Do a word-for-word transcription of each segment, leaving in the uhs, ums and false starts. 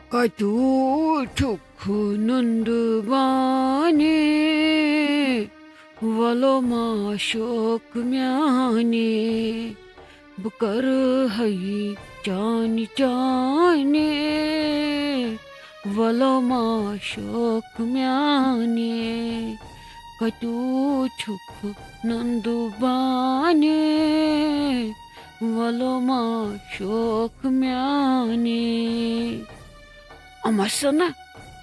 کتیو چھُکھ نُندٕ بانہِ، وَلو ما شوق میانہِ، بہٕ کرٕ ہَے چانہِ چانہِ، وَلو ما شوق میانہِ۔ کتیو چھُکھ نُندٕ بانہِ، وَلو ما شوق میانہِ۔ اما سنا،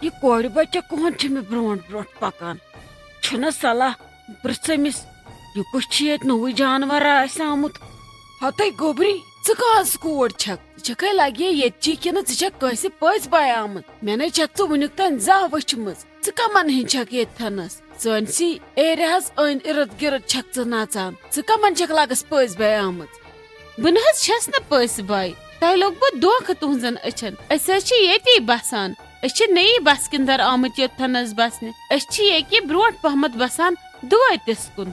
یہِ کورِ بچہ کہن چھِ مےٚ برونٛٹھ برونٛٹھ پکان؟ چھُنہ صلاح پرژھ أمِس، یہِ کُس چھُ ییٚتہِ نوٚوُے جانور آسہِ آمُت؟ ہتے گوبری، ژٕ کۄس کوٗر چھکھ؟ ژٕ چھکھے لگہِ ییٚتہِ چی کِنہٕ ژٕ چھکھ کٲنٛسہِ پٔزۍ بایہِ آمٕژ؟ مےٚ نے چھکھ ژٕ وُنیُک تام زانٛہہ وٕچھمٕژ۔ ژٕ کمن ہٕنٛز چھکھ ییٚتہِ تھنس؟ سٲنسی ایریاہس أنٛدۍ ارد گرد چھکھ ژٕ نژان۔ ژٕ کمن چھکھ لگس پٔزۍ بایہِ آمٕژ؟ بہٕ نہ حظ چھس نہٕ پٔژھۍ بایہِ۔ تۄہہِ لوٚگوٕ دھوکہٕ تُہنٛزن أچھن۔ أسۍ حظ چھِ ییٚتی بسان۔ أسۍ چھِ نٔیی بسکِندر آمٕتۍ یوٚتتھن حظ بسنہِ۔ أسۍ چھِ ییٚکیٛاہ برونٛٹھ پہمتھ بسان دُوٲتِس کُن۔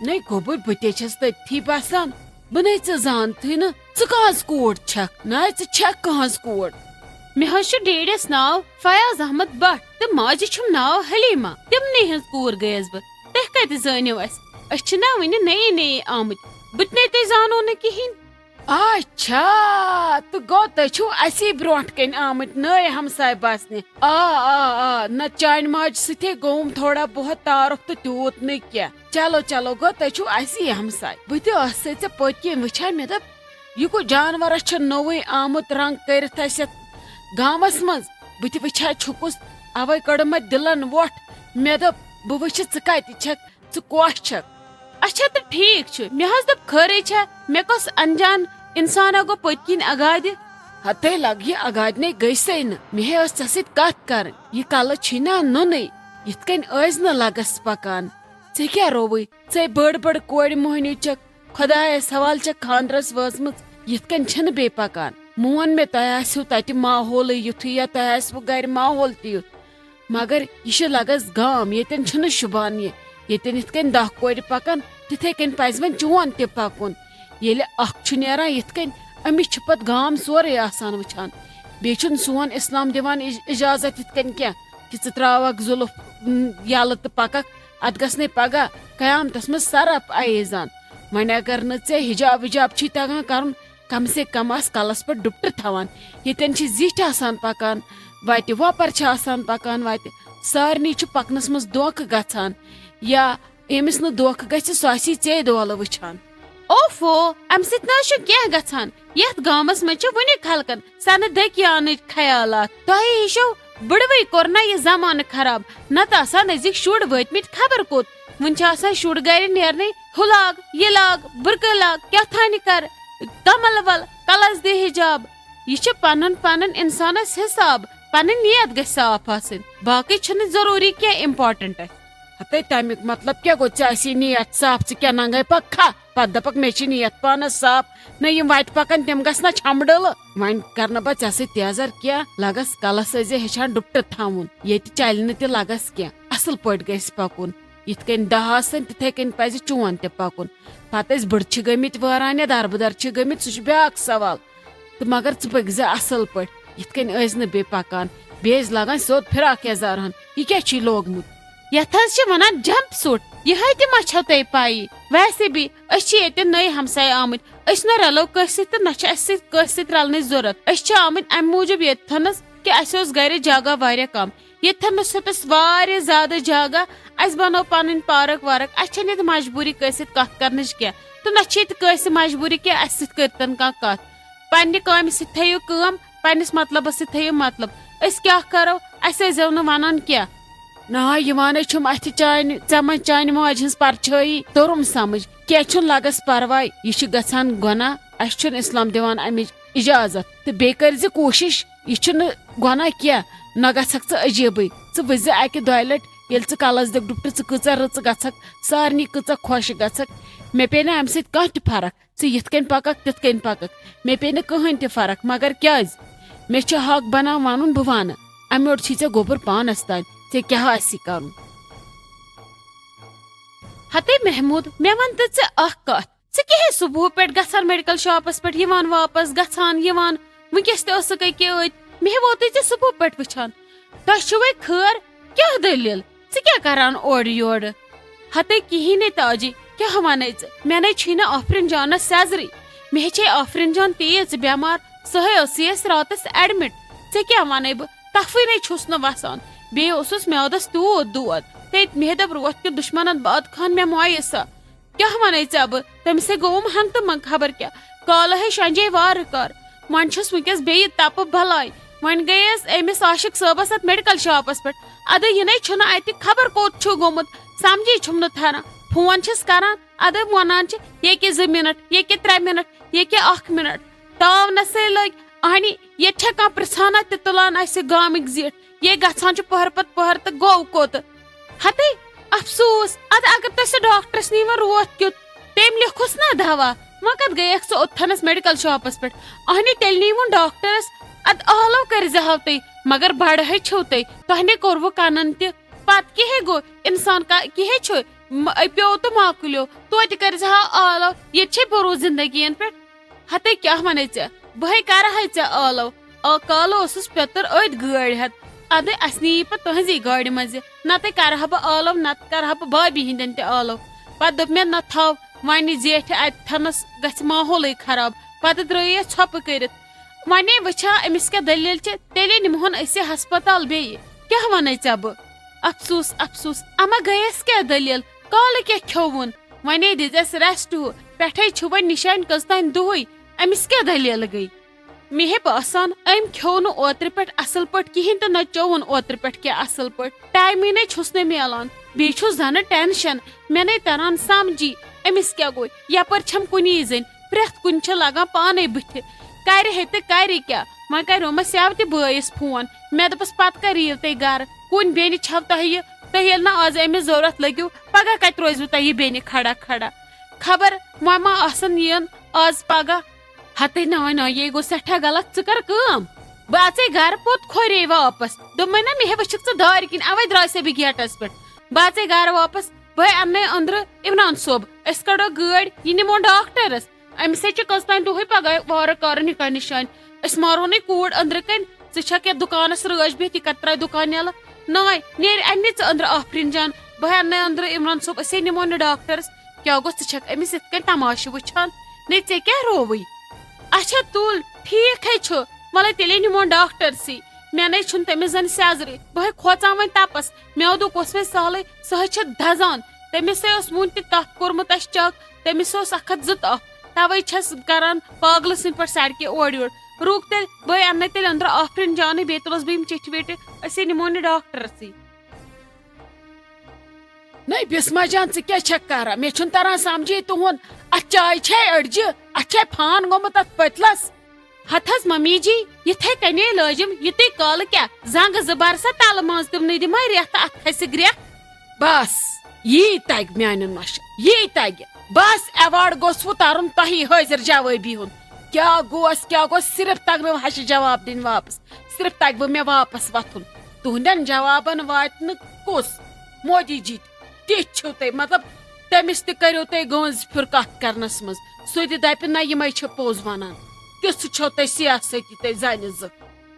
نے گوٚبُر، بہٕ تہِ چھس تٔتھی بسان۔ بہٕ نے ژٕ زانتھٕے نہٕ۔ ژٕ کہنٛز کوٗر چھکھ؟ نہ، ژٕ چھکھ کہنٛز کوٗر؟ مےٚ حظ چھُ ڈیڈیس ناو فیاض احمد بٹ تہٕ ماجہِ چھُم ناو حلیمہ۔ تِمنٕے ہٕنٛز کوٗر گٔیس بہٕ۔ تُہۍ کتہِ زٲنِو اسہِ؟ أسۍ چھِنہ وُنہِ نٔیی نٔیی آمٕتۍ۔ بہٕ تہِ نے تُہۍ زانو نہٕ کِہینۍ۔ اچھا، تہٕ گوٚو تُہۍ چھِو اسی برونٛٹھ کنہِ آمٕتۍ نٔے ہمساے بسنہِ۔ آ، آ، آ، نہ چانہِ ماجہِ سۭتۍ گوٚوُم تھوڑا بہت تعارُف تہٕ تیوٗت نہٕ کینٛہہ۔ چلو، چلو، گوٚو تُہۍ چھِو اسی ہمساے۔ بہٕ تہِ ٲسسَے ژےٚ پٔتۍ کِنۍ وٕچھان، مےٚ دوٚپ، یہِ کُس جانورا چھُ نوٚوُے آمُت رنگ کٔرِتھ اَسہِ یَتھ گامَس منٛز؟ بہٕ تہِ وٕچھِ ہا چھُکُس، اَوَے کٔڑٕم اَتھ دِلَن وۄٹھ۔ مےٚ دوٚپ، بہٕ وٕچھِ ژٕ کَتہِ چھَکھ، ژٕ کۄس چھَکھ؟ اچھا تہٕ ٹھیٖک چھُ، مےٚ حظ دوٚپ خٲرٕے چھا، مےٚ کۄس انجان انسانا گوٚو پٔتۍ کِنۍ اگادِ؟ ہتے لگہِ اگادِ نے گٔژھے نہٕ، مےٚ ہے ٲس ژےٚ سۭتۍ کتھ کرٕنۍ، یہِ کلہٕ چھی نا نُنٕے، یِتھ کٔنۍ ٲسۍ نہٕ لگس پکان۔ ژےٚ کیٛاہ رووُے؟ ژے بٔڑ بٔڑ کورِ مۄہنیو چھکھ، خۄدایس حوالہٕ چھکھ خاندرس وٲژمٕژ، یِتھ کٔنۍ چھنہٕ بیٚیہِ پکان۔ مون مےٚ تۄہہِ آسِوٕ تتہِ ماحولٕے یُتھُے یا تۄہہِ آسِوٕ گرِ ماحول تہِ یُتھ۔ مگر یہِ چھُ لگس گام، ییٚتٮ۪ن چھُنہٕ شوٗبان یہِ۔ ییٚتٮ۪ن یِتھ کٔنۍ دَہ کورِ پَکَن، تِتھَے کٔنۍ پَزِ وۄنۍ چون تہِ پَکُن۔ ییٚلہِ اَکھ چھُ نیران یِتھ کٔنۍ، أمِس چھُ پَتہٕ گام سورُے آسان وٕچھان۔ بیٚیہِ چھُنہٕ سون اِسلام دِوان اِج-، اِجازت یِتھ کٔنۍ کینٛہہ کہِ ژٕ ترٛاوَکھ زُلُف، م، یَلہٕ تہٕ پَکَکھ، اَتھ گژھِ نَے پَگاہ قیامتَس منٛز سَرَپھ عیزان۔ وۄنۍ اگر نہٕ ژےٚ حِجاب وِجاب چھی تَگان کَرُن، کم سے کم آس کلس پٮ۪ٹھ ڈُپٹہٕ تھاوان۔ ییٚتٮ۪ن چھِ زِٹھۍ آسان پکان وتہِ، وۄپر چھِ آسان پکان وتہِ۔ سارنٕے چھُ پکنس منٛز دھوکہٕ گژھان۔ یا ییٚمِس نہٕ دھوکہٕ گژھِ، سُہ آسی ژے دولہٕ وٕچھان۔ اوفو، امہِ سۭتۍ نہ حظ چھُ کینٛہہ گژھان۔ یتھ گامس منٛز چھِ وُنہِ خلقن سنہٕ دٔکیانٕکۍ خیالات۔ تۄہہِ ہِشو بٕڑوٕے کوٚر نہ یہِ زمانہٕ خراب، نتہٕ آسان أزِکۍ شُرۍ وٲتمٕتۍ خبر کوٚت۔ وُنہِ چھِ آسان شُرۍ گرِ نیرنٕے، ہُہ لاگ، یہِ لاگ، بُرقہٕ لاگ، کیٛاہ تھانہِ کر، کمل ول، کلس دِ حجاب۔ یہِ چھِ پنُن پنُن انسانس حساب، پنٕنۍ نیت گژھِ صاف آسٕنۍ، باقٕے چھُنہٕ ضروٗری کینٛہہ important۔ ہتے تمیُک مطلب کیٛاہ گوٚو؟ ژےٚ آسی نیت صاف، ژٕ کیٛاہ ننگے پکھ کھا؟ پتہٕ دپکھ مےٚ چھِ نیت پانس صاف، نہ یِم وتہِ پکان تِم گژھِ نہ چھمڈٕلہٕ۔ وۄنۍ کرنہٕ بہٕ ژےٚ سۭتۍ تیزر کینٛہہ، لگس کلس ٲسۍ زِ ہیٚچھان ڈُپٹہٕ تھاوُن، ییٚتہِ چلہِ نہٕ تہِ لگس کینٛہہ، اصل پٲٹھۍ گژھِ پکُن۔ یِتھ کٔنۍ دَہ آسن، تِتھے کٔنۍ پزِ چون تہِ پکُن۔ پتہٕ أسۍ بٕڑٕ چھِ گٔمٕتۍ وٲران یا دربٕدر چھِ گٔمٕتۍ، سُہ چھُ بیٛاکھ سوال۔ تہٕ مگر ژٕ پٔکۍ زِ اصل پٲٹھۍ، یِتھ کٔنۍ ٲسۍ نہٕ بیٚیہِ پکان، بیٚیہِ ٲسۍ لاگان سیوٚد فراک یزار ہن۔ یہِ کیٛاہ چھُے لوگمُت؟ یتھ حظ چھِ ونان jump suit۔ یِہے تہِ ما چھو تۄہہِ پَیی؟ ویسے بھی أسۍ چھِ ییٚتہِ نٔے ہمساے آمٕتۍ، أسۍ نہ رلو کٲنٛسہِ سۭتۍ تہٕ نہ چھِ اَسہِ سۭتۍ کٲنٛسہِ سۭتۍ رلنٕچ ضروٗرت۔ أسۍ چھِ آمٕتۍ امہِ موٗجوٗب ییٚتہِ تھنس کہِ اَسہِ اوس گرِ جگہ واریاہ کم۔ ییٚتہِ تھٲومٕژ چھِ اَسہِ واریاہ زیادٕ جگہ، اَسہِ بنٲو پنٕنۍ پارک وارک، اَسہِ چھَنہٕ ییٚتہِ مجبوٗری کٲنٛسہِ سۭتۍ کتھ کرنٕچ کینٛہہ، تہٕ نہ چھِ ییٚتہِ کٲنٛسہِ مجبوٗری کینٛہہ اَسہِ سۭتۍ کٔرتن کانٛہہ کتھ۔ پننہِ کامہِ سۭتۍ تھٲیِو کٲم، پننِس مطلبس سۭتۍ تھٲیِو مطلب۔ أسۍ کیٛاہ کرو؟ اَسہِ ٲسۍزیو نہٕ ونان کینٛہہ۔ نہ، یِوانَے چھُم اَتھِ چانہِ، ژےٚ منٛز چانہِ ماجہِ ہٕنٛز پرچھٲیی، توٚرُم سمجھ۔ کینٛہہ چھُنہٕ، لگس پرواے، یہِ چھُ گژھان گۄناہ، اَسہِ چھُنہٕ اسلام دِوان اَمِچ اجازت۔ تہٕ بیٚیہِ کٔرۍ زِ کوٗشِش، یہِ چھُنہٕ گۄناہ کینٛہہ، نہ گژھکھ ژٕ عجیٖبٕے۔ ژٕ وٕچھ زِ اَکہِ دۄیہِ لٹہِ، ییٚلہِ ژٕ کلس دِکھ ڈُپٹہٕ، ژٕ کۭژاہ رٕژ گژھکھ، سارنٕے کۭژاہ خۄش گژھکھ۔ مےٚ پیٚیہِ نہٕ اَمہِ سۭتۍ کانٛہہ تہِ فرق۔ ژٕ یِتھ کٔنۍ پککھ، تِتھ کٔنۍ پککھ۔ مےٚ پیٚیہِ نہٕ کٕہٕنۍ تہِ فرق۔ مگر کیٛازِ؟ مےٚ چھُ حق بنان ونُن، بہٕ ونہٕ۔ اَمہِ یورٕ چھُے ژےٚ گوٚبُر پانس تام، ژےٚ کیٛاہ آسی کرُن۔ ہتے محمود، مےٚ وَن تہٕ ژٕ اکھ کتھ۔ ژٕ کیٛاہ ہے صبحہٕ پٮ۪ٹھ گژھان میڈیکل شاپس پٮ۪ٹھ، یِوان واپس، گژھان یِوان؟ وٕنکیٚس تہِ ٲسٕکھ أکیٛاہ أتۍ۔ مےٚ ووتُے ژےٚ صبحہٕ پٮ۪ٹھ وٕچھان۔ تۄہہِ چھُوے خٲر؟ کیٛاہ دٔلیٖل؟ ژٕ کیٛاہ کران اورٕ یورٕ؟ ہتے کِہیٖنۍ نے تاجی، کیٛاہ وَنے ژٕ؟ مےٚ نے چھُے نہٕ آفرین جانس سیزرٕے۔ مےٚ ہے چھے آفرین جان تیٖژ بٮ۪مار، سۄ ہے ٲسٕے اَسہِ راتس ایڈمٹ۔ ژےٚ کیٛاہ وَنے بہٕ؟ تَفٕے نے چھُس نہٕ وَسان۔ بیٚیہِ اوسُس میادس تیوٗت دود۔ تٔتۍ مےٚ دوٚپ روتھ کیُتھ دُشمنن باد خان مےٚ مۄیہِ سا۔ کیٛاہ وَنے ژےٚ بہٕ؟ تٔمِس ہے گوٚوُم ہنٛگتہٕ منٛگ خبر کیٛاہ۔ کالہٕ ہے شنجے وارٕ کار۔ وۄنۍ چھُس وٕنکیٚس بیٚیہِ تپہٕ بلاے۔ وۄنۍ گٔیَس أمِس عاشق صٲبس اتھ میڈیکل شاپس پٮ۪ٹھ۔ ادٕ یہِ نے چھُنہٕ اتہِ خبر کوٚت چھُ گوٚمُت۔ سمجھے چھُم نہٕ تھران۔ فون چھِس کران، ادٕ وَنان چھِ، ییٚکے زٕ منٹ، ییٚکے ترٛےٚ منٹ، ییٚکے اکھ منٹ۔ تاونسے لٔگۍ اہنی۔ ییٚتہِ چھےٚ کانٛہہ پرژھانا تہِ تُلان اسہِ گامٕکۍ زیٹھۍ۔ یے گژھان چھُ پٔہر پتہٕ پٔہر تہٕ گوٚو کوٚت؟ ہتے، افسوس، ادٕ اگر تۄہہِ سُہ ڈاکٹرس نیٖوٕ روتھ کیُتھ، تٔمۍ لیوٚکھُس نا دوا، وۄنۍ کتھ گٔیکھ ژٕ اوٚتتھنس میڈیکل شاپس پٮ۪ٹھ؟ اہنی، تیٚلہِ نیٖوُن ڈاکٹرس، ادٕ آلو کٔرۍ زِ ہاو تُہۍ، مگر بڑٕ ہے چھِو تُہۍ، تۄہہِ نے کوٚروٕ کنن تہِ۔ پتہٕ کیٛاہ ہے گوٚو؟ انسان کا کیٛاہ ہے چھُ؟ م-، پیوٚو تہٕ مۄکلیو، توتہِ کٔرۍ زِ ہاو آلو، ییٚتہِ چھے بروسہٕ زندگین پٮ۪ٹھ۔ ہتے کیٛاہ ونے ژےٚ؟ بہے کرٕ ہے ژےٚ آلو۔ آ، کالہٕ اوسُس پیٚتٕر أتھۍ گٲڑۍ ہٮ۪تھ۔ ادٕ اسہِ نِیہِ پتہٕ تُہنزی گاڑِ منٛزِ، نتہٕ کرٕ ہا بہٕ آلو، نتہٕ کرٕ ہا بہٕ بابی ہٕنٛدٮ۪ن تہِ آلو۔ پتہٕ دوٚپ مےٚ، نہ تھاو، وۄنۍ زیٹھِ اتہِ تھنس گژھِ ماحولٕے خراب۔ پتہٕ درٛایے أسۍ ژھۄپہٕ کٔرِتھ۔ ونے وٕچھا أمِس کیٛاہ دٔلیٖل چھِ، تیٚلے نِمہون أسۍ یہِ ہسپتال بیٚیہِ۔ کیٛاہ ونے ژےٚ بہٕ؟ افسوس، افسوس، اما گٔیس کیٛاہ دٔلیٖل؟ کالہٕ کیٛاہ کھیوٚوُن؟ ونے دِژٮ۪س ریسٹ ہُہ، پٮ۪ٹھے چھُ وۄنۍ نِشانہِ کٔژتام دُہٕے۔ أمِس کیٛاہ دٔلیٖل گٔے؟ مےٚ ہے باسان، أمۍ کھیوٚو نہٕ اوترٕ پٮ۪ٹھ اصل پٲٹھۍ کِہیٖنۍ تہٕ نہ چوٚوُن اوترٕ پٮ۪ٹھ کینٛہہ اصل پٲٹھۍ۔ ٹایمٕے نے چھُس نہٕ میلان۔ بیٚیہِ چھُ زنہٕ ٹینشن۔ مےٚ نے تران سمجھی، أمِس کیٛاہ گوٚو؟ یپٲرۍ چھَم کُنی زٔنۍ، پرٛٮ۪تھ کُنہِ چھِ لگان پانے بٕتھِ۔ کرِ ہے تہٕ کرِ کیٛاہ؟ وۄنۍ کریومس سیو تہِ بٲیِس فون۔ مےٚ دوٚپُس، پتہٕ کر یِیِو تُہۍ گرٕ؟ کُنہِ بیٚنہِ چھَو تۄہہِ یہِ؟ تُہۍ ییٚلہِ نہٕ از أمِس ضروٗرت لٔگِو، پگاہ کتہِ روزِوٕ تۄہہِ یہِ بیٚنہِ کھڑا کھڑا؟ خبر وۄنۍ ما آسن یِن از پگاہ۔ ہتے ناے ناے، یے گوٚو سٮ۪ٹھاہ غلط۔ ژٕ کر کٲم، بہٕ اژے گرٕ پوٚت کھورے واپس۔ دوٚپمَے نا، مےٚ ہے وٕچھکھ ژٕ دارِ کِنۍ، اوے درٛاے سا بہٕ گیٹس پٮ۪ٹھ۔ بہٕ اژے گرٕ واپس، بہٕ ہے اننے أنٛدرٕ عمران صٲب، أسۍ کڑو گٲڑۍ، یہِ نِمون ڈاکٹرس۔ أمِس ہے چھِ کٔژ تام دۄہٕے پگاہ وارٕ کارٕ نِکاح نِشٲنۍ۔ أسۍ مارو نہٕ کوٗر أنٛدرٕ کَنۍ۔ ژٕ چھکھ یتھ دُکانس رٲچھ بِہِتھ، یہِ کتہِ ترٛایہِ دُکان یلہٕ؟ ناے، نیرِ اَنہِ ژٕ أنٛدرٕ آفریٖن جان، بہٕ ہے اننے أنٛدرٕ عمران صٲب، أسۍ ہے نِمون نہٕ ڈاکٹرس۔ کیٛاہ گوٚو، ژٕ چھکھ أمِس یِتھ کٔنۍ تماشہٕ وٕچھان؟ نے، ژےٚ کیٛاہ رووٕے؟ اچھا تُل، ٹھیٖک ہے چھُ، وَلَے تیٚلے نِمون ڈاکٹرسٕے۔ مےٚ نے چھُنہٕ تٔمِس زَن سیٚزرٕے، بہٕ ہے کھوژان وۄنۍ تَپَس۔ میٛادُک اوس وۄنۍ سہلٕے، سُہ ہے چھُ دَزان۔ تٔمِس ہے اوس وُنہِ تہِ تَپھ کوٚرمُت اَسہِ چَک، تٔمِس اوس اَکھ ہَتھ زٕ تَپھ۔ تَوَے چھَس کَران پاگلہٕ سٕنٛدۍ پٲٹھۍ سڑکہِ اورٕ یورٕ۔ رُک تیٚلہِ، بہٕ اَنَے تیٚلہِ أنٛدرٕ آفریٖن جانٕے، بیٚیہِ تُلَس بہٕ یِم چِٹھِ وِٹھِ، أسے نِمون یہِ ڈاکٹرسٕے۔ نٔے بسمہ جان، ژٕ کیٛاہ چھکھ کران؟ مےٚ چھُنہٕ تران سمجھے تُہُنٛد۔ اتھ چاے چھے أڑجہِ، اتھ چھے فان گوٚمُت اتھ پٔتلس۔ ہتہٕ حظ ممی جی، یِتھے کنے لٲجِم یِتُے کالہٕ کیٛاہ؟ زنٛگہٕ زٕ بر سا تلہٕ منٛز تِمنٕے دِمے ریتھ، اتھ کھسہِ گرٛٮ۪کھ۔ بس، یی تگہِ میانٮ۪ن نۄشن، یی تگہِ۔ بس، ایوارڈ گوٚژھ وۄنۍ ترُن تۄہی حٲضِر جوٲبی ہُنٛد۔ کیٛاہ گوٚوس، کیٛاہ گوٚوس، صرف تگنہٕ ہشہِ جواب دِنۍ واپس۔ صرف تگہِ وۄنۍ مےٚ واپس وۄتھُن۔ تُہنٛدٮ۪ن جوابن واتہِ نہٕ کُس؟ مودی جی تہِ۔ تِتھۍ چھِو تُہۍ، مطلب، تٔمِس تہِ کٔرِو تُہۍ گٲنٛزِ پھِر کتھ کرنس منٛز۔ سُہ تہِ دپہِ، نہ، یِمے چھِ پوٚز ونان۔ تِژھ چھو تُہۍ سیاستی تُہۍ زنہِ زٕ۔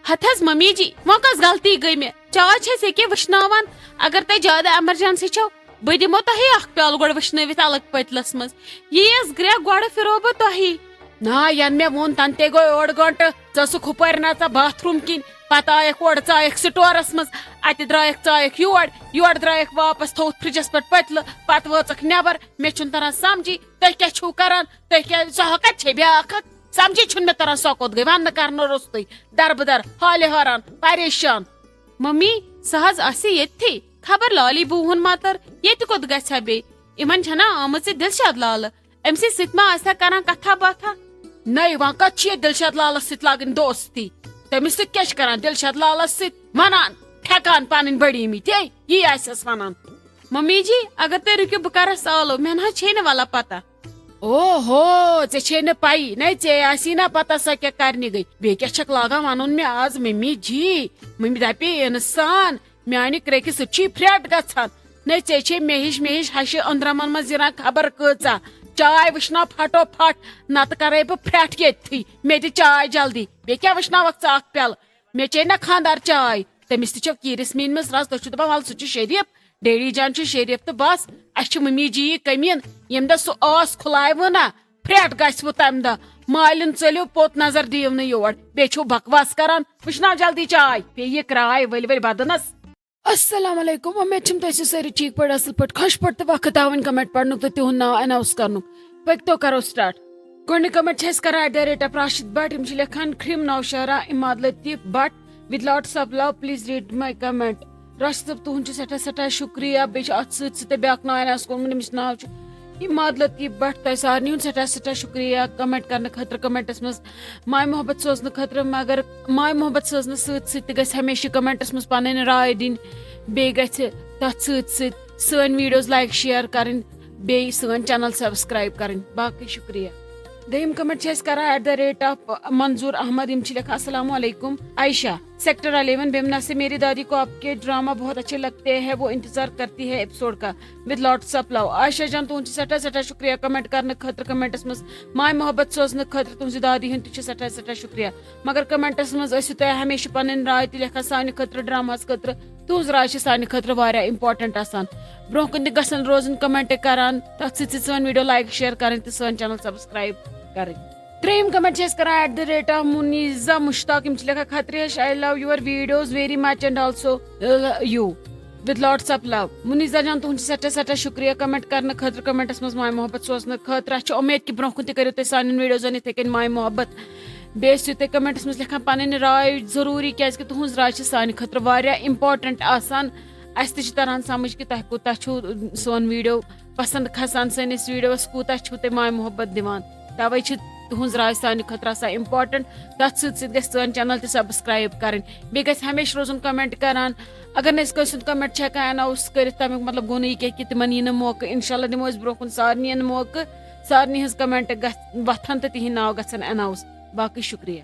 ہتہٕ حظ ممی جی، وۄنۍ کۄس غلطی گٔے مےٚ؟ چاے چھَس ییٚکیٛاہ وٕشناوان۔ اگر تۄہہِ زیادٕ ایمرجنسی چھو، بہٕ دِمو تۄہہِ اکھ پیالہٕ گۄڈٕ وٕشنٲوِتھ الگ پٔتلس منٛز۔ ییٖژ گرٛٮ۪کھ گۄڈٕ پھِرو بہٕ تۄہی۔ نا، ین مےٚ ووٚن، تنہٕ تے گوٚو اوٚڑ گٲنٹہٕ۔ ژٕ ٲسٕکھ ہُپٲرۍ نژان باتھ روٗم کِنۍ، پتہٕ آیکھ اورٕ، ژایکھ سٹورس منٛز، اتہِ درٛایکھ، ژایکھ یور، یورٕ درٛایکھ واپس، تھوٚوُتھ فرجس پٮ۪ٹھ پٔتلہٕ، پتہٕ وٲژکھ نٮ۪بر۔ مےٚ چھُنہٕ تران سمجھی، تُہۍ کیٛاہ چھِو کران؟ تُہۍ کیٛاہ، سۄ ہا کتہِ چھے بیٛاکھ اکھ؟ سمجھی چھُنہٕ مےٚ تران، سۄ کوٚت گٔے؟ وننہٕ کرنہٕ روٚستُے، دربٕدر، حالہِ حٲران، پریشان۔ ممی، سۄ حظ آسہِ ییٚتھی۔ خبر لالی بوٗہُن متر ییٚتہِ کوٚت گژھِ ہا بیٚیہِ؟ یِمن چھنا آمٕژ یہِ دلشاد لالہٕ؟ أمۍ سٕے سۭتۍ ما آسہِ ہا کران کتھا باتھا؟ نَے، وۄنۍ کتھ چھِ یہِ دلشاد لالس سۭتۍ لاگٕنۍ دوستی؟ تٔمِس سۭتۍ کیٛاہ چھِ کران؟ دلشاد لالس سۭتۍ ونان، ٹھیکان پنٕنۍ بٔڑی مٕتۍ، ہے، یی آسٮ۪س ونان۔ ممی جی، اگر تُہۍ رُکِو، بہٕ کرس آلو، مےٚ نہ حظ چھے نہٕ ولا پتہ۔ او ہو، ژےٚ چھے نہٕ پَیی، نَے ژےٚ آسی نہ پتہ سۄ کیٛاہ کرنہِ گٔے۔ بیٚیہِ کیٛاہ چھکھ لاگان وَنُن مےٚ آز ممی جی؟ ممی دَپے اِنسان، میانہِ کرٛیٚکہِ سۭتۍ چھی پھرٛٹھ گژھان۔ نَے ژےٚ چھے مےٚ ہِش، مےٚ ہِش ہَشہِ أنٛدرَمَن منٛز زِران خبر کۭژاہ۔ چاے وٕشناو پھٹو پھٹ، نتہٕ کرے بہٕ پھرٛٹھ ییٚتھی۔ مےٚ دِ چاے جلدی۔ بیٚیہِ کیٛاہ وٕشناوَکھ ژٕ اکھ پیالہٕ؟ مےٚ چے نہ خاندار چاے، تٔمِس تہِ چھو کیٖرِس میٖنمٕژ رَز، تُہۍ چھِو دَپان وَلہٕ سُہ چھُ شریٖف، ڈیڈی جان چھُ شریٖف تہٕ بَس، اَسہِ چھِ مٔمی جی یی کٔمیٖن، ییٚمہِ دۄہ سُہ ٲس کھُلاوٕ نہ، پھرٛٹھ گژھِ وٕ تَمہِ دۄہ، مالِن ژٔلِو پوٚت نظر دِیِو نہٕ یور، بیٚیہِ چھِو بکواس کران، وٕچھناو جلدی چاے، پیٚیہِ یہِ کراے ؤلۍ ؤلۍ بدنس۔ السلام علیکم، وۄمید چھم تُہۍ ٲسِو سٲری ٹھیٖک پٲٹھۍ، اصل پٲٹھۍ، خۄش پٲٹھۍ تہٕ وقت ہاوٕنۍ کمنٹ پرنُک تہٕ تِہُنٛد ناو اناؤنس کرنُک۔ پٔکۍ تو کرو سٹارٹ۔ گۄڈٕنیُک کمنٹ چھِ أسۍ کران at the rate of Rashid Bhat, یِم چھِ لیکھان کریم نوشہرہ عماد لطیف Bhat with lots of love, please read my comment. Rashid صٲب، تُہُنٛد چھُ سٮ۪ٹھاہ سٮ۪ٹھاہ شُکریہ۔ بیٚیہِ چھُ اتھ سۭتۍ سۭتۍ تۄہہِ بیٛاکھ ناو اناؤنس کوٚرمُت، أمِس چھُ ناو چھُ عماد لطیف بٹ۔ تۄہہِ سارنٕے ہُنٛد سٮ۪ٹھاہ سٮ۪ٹھاہ شُکریہ کمنٹ کرنہٕ خٲطرٕ، کمنٹس منٛز ماے محبت سوزنہٕ خٲطرٕ، مگر ماے محبت سوزنہٕ سۭتۍ سۭتۍ تہِ گژھِ ہمیشہٕ یہِ کمنٹس منٛز پنٕنۍ راے دِنۍ، بیٚیہِ گژھِ تتھ سۭتۍ سۭتۍ سٲنۍ ویڈیوز لایک شیئر کرٕنۍ، بیٚیہِ سٲنۍ چینل سبسکرائب کرٕنۍ۔ باقٕے شُکریہ۔ دوٚیِم کمنٹ چھِ أسۍ کران ایٹ دی ریٹ آف منظور احمد، یِم چھِ لیکھان، السلام علیکم عائشہ، سیکٹر الیون بیمنا سے، میری دادی کو آپ کے ڈرامہ بہت اچھے لگتے ہیں، وہ انتظار کرتی ہے ایپیسوڈ کا۔ With lots of love. عائشہ جان، تُہُنٛد چھُ سٮ۪ٹھاہ سٮ۪ٹھاہ شُکریہ کمنٹ کرنہٕ خٲطرٕ، کمنٹس منٛز ماے محبت سوزنہٕ خٲطرٕ، تُہٕنٛزِ دادی ہُنٛد تہِ چھُ سٮ۪ٹھاہ سٮ۪ٹھاہ شُکریہ۔ مگر کمنٹس منٛز ٲسِو تُہۍ ہمیشہٕ پنٕنۍ راے تہِ لیکھان سانہِ خٲطرٕ، ڈراماہس خٲطرٕ۔ تُہٕنٛز راے چھِ سانہِ خٲطرٕ واریاہ امپورٹنٹ آسان۔ برونٛہہ کُن تہِ گژھن روزٕنۍ کمنٹ کران، تتھ سۭتۍ سۭتۍ سٲنۍ ویڈیو لایک شیئر کرٕنۍ تہٕ سٲنۍ چینل سبسکرائب کرٕنۍ۔ ترٛیٚیِم کمنٹ چھِ أسۍ کران at the rate of Muneeza Mushtaq, یِم چھِ لیکھان، خطریش، I love your videos very much and also you with lots of love. Muneeza جان، تُہُنٛد چھُ سٮ۪ٹھاہ سٮ۪ٹھاہ شُکریہ کمنٹ کرنہٕ خٲطرٕ، کمنٹس منٛز ماے محبت سوزنہٕ خٲطرٕ۔ اَسہِ چھِ اُمید کہِ برونٛہہ کُن تہِ کٔرِو تُہۍ سانٮ۪ن ویڈیوزن یِتھَے کٔنۍ ماے محبت۔ بیٚیہِ ٲسِو تُہۍ کمنٹس منٛز لیکھان پنٕنۍ راے ضروٗری، کیازِ کہِ تُہٕنٛز راے چھِ سانہِ خٲطرٕ واریاہ امپورٹنٹ آسان۔ اَسہِ تہِ چھِ تران سمجھ کہِ تۄہہِ کوٗتاہ چھُو سون ویڈیو پسند کھسان، سٲنِس ویڈیوس کوٗتاہ چھُو تُہۍ ماے محبت دِوان۔ توے چھِ تُہٕنٛز راے سانہِ خٲطرٕ آسان امپورٹنٹ۔ تتھ سۭتۍ سۭتۍ گژھِ سٲنۍ چینل تہِ سبسکرائب کرٕنۍ۔ بیٚیہِ گژھِ ہمیشہٕ روزُن کمنٹ کران۔ اگر نہٕ أسۍ کٲنٛسہِ ہُنٛد کمنٹ چھِ ہٮ۪کان اناؤنس کٔرِتھ، تمیُک مطلب گوٚو نہٕ یہِ کینٛہہ کہِ تِمن یی نہٕ موقعہٕ۔ انشاءاللہ دِمو أسۍ برونٛہہ کُن سارنٕے موقعہٕ۔ سارنٕے ہٕنٛز کمنٹ گژھ-، وۄتھن تہٕ تِہنٛدۍ ناو گژھن اناؤنس۔ باقٕے شُکریہ۔